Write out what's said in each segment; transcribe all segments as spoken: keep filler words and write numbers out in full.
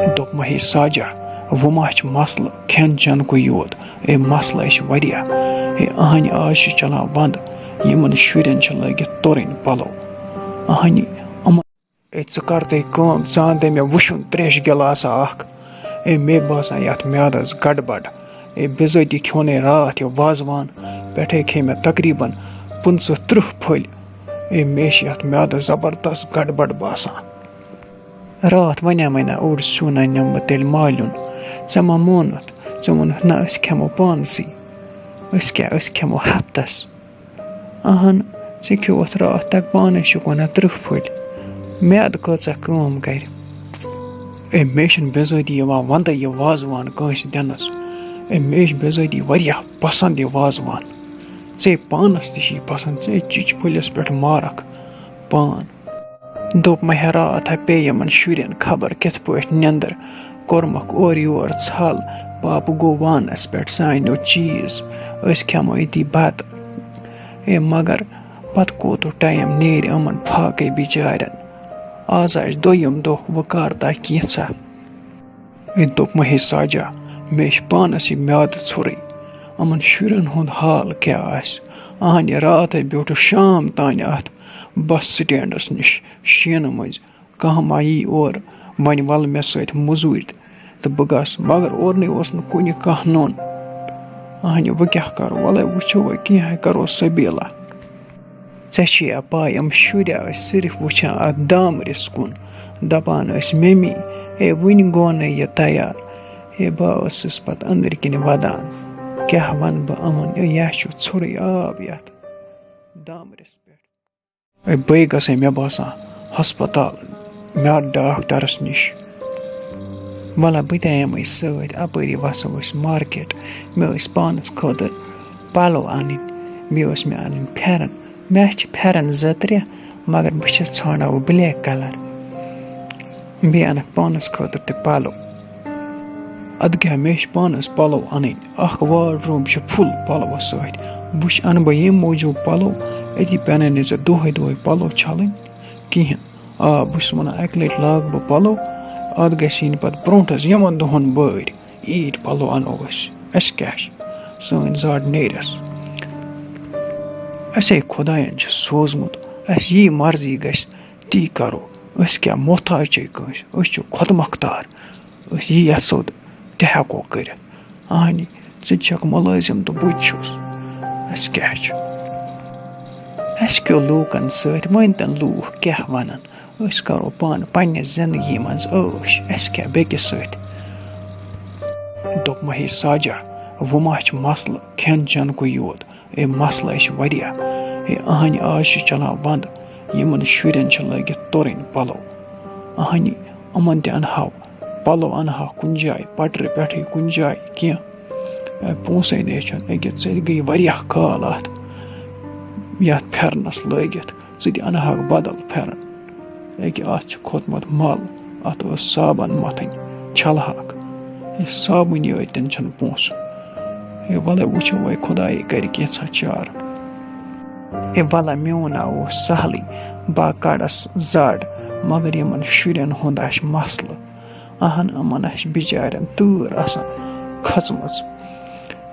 دوٚپمَے، ہے ساجہ، وۄنۍ ما چھُ مسلہٕ کھٮ۪ن چٮ۪نکُے یوت؟ اے، مسلہٕ ہے چھِ واریاہ۔ اے، اہنہِ، آز چھِ چلان ونٛدٕ، یِمن شُرٮ۪ن چھِ لٲگِتھ تُرٕنۍ پلو۔ اہنہِ، یِمن۔ اے، ژٕ کر تہٕ کٲم، ژٕ اَن تہٕ مےٚ وُشُن تریشہِ گِلاسا اکھ۔ اے، مےٚ باسان یتھ میادس گڑبڑ۔ اے، بِذٲتی کھیوٚونَے راتھ یہِ وازوان، پٮ۪ٹھَے کھے مےٚ تقریباً پٕنٛژٕہ تٕرٛہ پھٔلۍ۔ اے، مےٚ چھِ یتھ میادس زبردست گڑبڑ باسان۔ راتھ وَنیٛامَے نا اوٚڑ سیُن اَنیوم بہٕ تیٚلہِ مالیُن۔ ژےٚ ما مونُتھ؟ ژےٚ ووٚنُتھ، نہ، أسۍ کھٮ۪مو پانسٕے۔ أسۍ کیٛاہ، أسۍ کھٮ۪مو ہفتس۔ اہن، ژےٚ کھیوٚوُتھ راتھ تک پانَے چھُکھ وَنان تٕرٛہ پھٔلۍ۔ میادٕ کۭژاہ کٲم کَرِ؟ اے، مےٚ چھِنہٕ بِذٲتی یِوان وَندَے یہِ وازوان کٲنٛسہِ دِنَس۔ اے، مےٚ چھِ بِذٲتی واریاہ پَسنٛد یہِ وازوان۔ ژےٚ پانَس تہِ چھِ یہِ پَسنٛد، ژےٚ چِچہِ پھٔلِس پٮ۪ٹھ مارَکھ پان۔ دوٚپمَے، ہے راتھ ہا پیٚیہِ یِمَن شُرٮ۪ن خبر کِتھ پٲٹھۍ نٮ۪نٛدٕر۔ کوٚرمَکھ اورٕ یور ژھل، پاپہٕ گوٚو وانَس پٮ۪ٹھ، سُہ اَنیو چیٖز، أسۍ کھٮ۪مو أتی بَتہٕ۔ اے مگر پَتہٕ کوٗتاہ ٹایم نیرِ یِمَن فاقے بِچارٮ۪ن؟ آز آسہِ دوٚیِم دۄہ، وۄنۍ کر تہ کینٛژھا۔ أمۍ دوٚپمَے، ہے ساجہ، مےٚ چھِ پانَس یہِ میادٕ ژھوٚرٕے۔ یِمَن شُرٮ۪ن ہُنٛد حال کیٛاہ آسہِ؟ اہنہِ، راتھَے بیوٗٹھُس شام تانۍ اَتھ بس سٹینڈَس نِش شیٖنہٕ مٔنٛزۍ۔ کانٛہہ ما یی اورٕ، وۄنۍ وَلہٕ مےٚ سۭتۍ مٔزوٗرۍ تہٕ، تہٕ بہٕ گژھٕ۔ مگر اورنٕے اوس نہٕ کُنہِ کانٛہہ نوٚن۔ اہنہِ، وۄنۍ کیٛاہ کَرو؟ وَلَے وٕچھو، وۄنۍ کینٛہہ کَرو سبیٖلا۔ ژےٚ چھے یا پَے، یِم شُرۍ ٲسۍ صرف وٕچھان اَتھ دامرِس کُن، دَپان ٲسۍ، "ممی، ہے، وٕنہِ گوٚو نہٕ یہِ تیار۔" ہے، بہٕ ٲسٕس پَتہٕ أنٛدٕرۍ کِنۍ وَدان، کیٛاہ وَنہٕ بہٕ یِمَن، یا چھُ ژھوٚرُے آب یَتھ دامرِس پٮ۪ٹھ۔ ہے، بٕے گژھٕ ہے، مےٚ باسان، ہسپتال، میٛادٕ ڈاکٹرَس نِش۔ وَلہ، بہٕ تہِ یِمَے سۭتۍ، اَپٲری وَسو أسۍ مارکیٹ۔ مےٚ ٲسۍ پانَس خٲطرٕ پَلو اَنٕنۍ، بیٚیہِ ٲسۍ مےٚ اَنٕنۍ پھٮ۪رَن۔ مےٚ چھِ پھٮ۪رَن زٕ ترٛےٚ، مگر بہٕ چھَس ژھانٛڈان وۄنۍ بلیک کَلَر۔ بیٚیہِ اَنَکھ پانَس خٲطرٕ تہِ پَلو۔ اَدٕ کیٛاہ، مےٚ چھِ پانَس پَلو اَنٕنۍ۔ اَکھ واڈروب چھِ فُل پَلوَس سۭتۍ۔ وٕچھ، اَنہٕ بہٕ ییٚمہِ موٗجوٗب پَلو، أتی پٮ۪نَے نہٕ ژےٚ دۄہَے دۄہَے پَلو چھَلٕنۍ کِہیٖنۍ۔ آ، بہٕ چھُس وَنان، اَکہِ لَٹہِ لاگہٕ بہٕ پَلو، اَتھ گژھِ یِنۍ پَتہٕ برونٛٹھَس یِمَن دۄہَن بٲرۍ۔ عیٖد پَلو اَنو أسۍ، اَسہِ کیٛاہ چھِ؟ سٲنۍ زَڈ نیرٮ۪س۔ اَسے خۄدایَن چھُ سوٗزمُت، اَسہِ یی مرضی گژھِ، تی کَرو۔ أسۍ کیٛاہ محتاج چھے کٲنٛسہِ؟ أسۍ چھِ خۄد مۄختار۔ أسۍ یہِ یَژھو تہٕ تہِ ہٮ۪کو کٔرِتھ۔ اَہنہِ، ژٕ تہِ چھَکھ مُلٲزِم تہٕ بہٕ تہِ چھُس۔ اَسہِ کیٛاہ چھُ؟ اَسہِ کیو لوٗکَن سۭتۍ مٲنۍ تَن لوٗکھ کیٛاہ وَنَن؟ أسۍ کَرو پانہٕ پنٛنہِ زِندگی منٛز عٲش، اَسہِ کیٛاہ بیٚکِس سۭتۍ؟ دوٚپمَے، ہے ساجہ، وۄنۍ ما چھُ مسلہٕ کھٮ۪ن چٮ۪نکُے یوت؟ اے، مسلہٕ ہے چھِ واریاہ۔ اے، اہنہِ، آز چھِ چلان ونٛدٕ، یِمن شُرٮ۪ن چھِ لٲگِتھ تُرٕنۍ پلو۔ اہنہِ، یِمن تہِ انہاو پلو، انہاو کُنہِ جایہِ پٹرِ پٮ۪ٹھٕے کُنہِ جایہِ کینٛہہ۔ اے، پونٛسے نے چھُنہٕ، أکیٛاہ ژےٚ تہِ گٔیہِ واریاہ کال اتھ، یتھ پھٮ۪رنس لٲگِتھ، ژٕ تہِ انہاکھ بدل پھٮ۪رن۔ أکیٛاہ اتھ چھُ کھوٚتمُت مل، اتھ ٲس صابن متھٕنۍ، چھلہٕ ہاکھ۔ ہے، صابنہِ یٲتۍ تہِ چھِنہٕ پونٛسہٕ۔ ہے، وَلہٕ وٕچھو وۄنۍ، خۄدایے کَرِ کینٛژھا چارٕ۔ ہے، وَلہٕ میون ہا اوس سہلٕے، بہٕ کَڑَس زَڈ، مگر یِمَن شُرٮ۪ن ہُنٛد آسہِ مسلہٕ۔ اَہَن، یِمَن آسہِ بِچارٮ۪ن تۭر آسان کھٔژمٕژ۔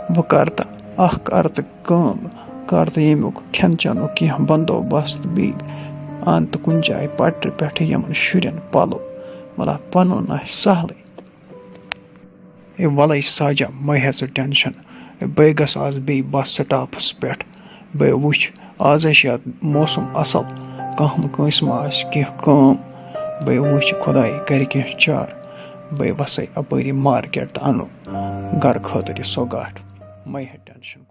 وۄنۍ کَر تہٕ اَکھ کَر تہٕ کٲم، کَر تہٕ ییٚمیُک کھٮ۪ن چٮ۪نُک کینٛہہ بندوبست، بیٚیہِ اَن تہٕ کُنہِ جایہِ پٹرِ پٮ۪ٹھٕ یِمَن شُرٮ۪ن پَلو۔ وَلہٕ پَنُن آسہِ سہلٕے۔ ہے، وَلَے ساجہ، مَہ ہےٚ ژٕ ٹٮ۪نشَن۔ ہے، بَے گژھٕ آز بیٚیہِ بَس سٹاپَس پٮ۪ٹھ۔ بَے وٕچھ، آز ہے چھِ یَتھ موسم اَصٕل، کانٛہہ مہٕ کٲنٛسہِ مہ آسہِ کینٛہہ کٲم۔ بَے وٕچھ، خۄدایے کَرِ کینٛہہ چارٕ۔ بَے وَسَے اَپٲری مارکیٹ تہٕ اَنو گَرٕ خٲطرٕ یہِ سوگاٹ۔ مَہ ہےٚ ٹٮ۪نشَن۔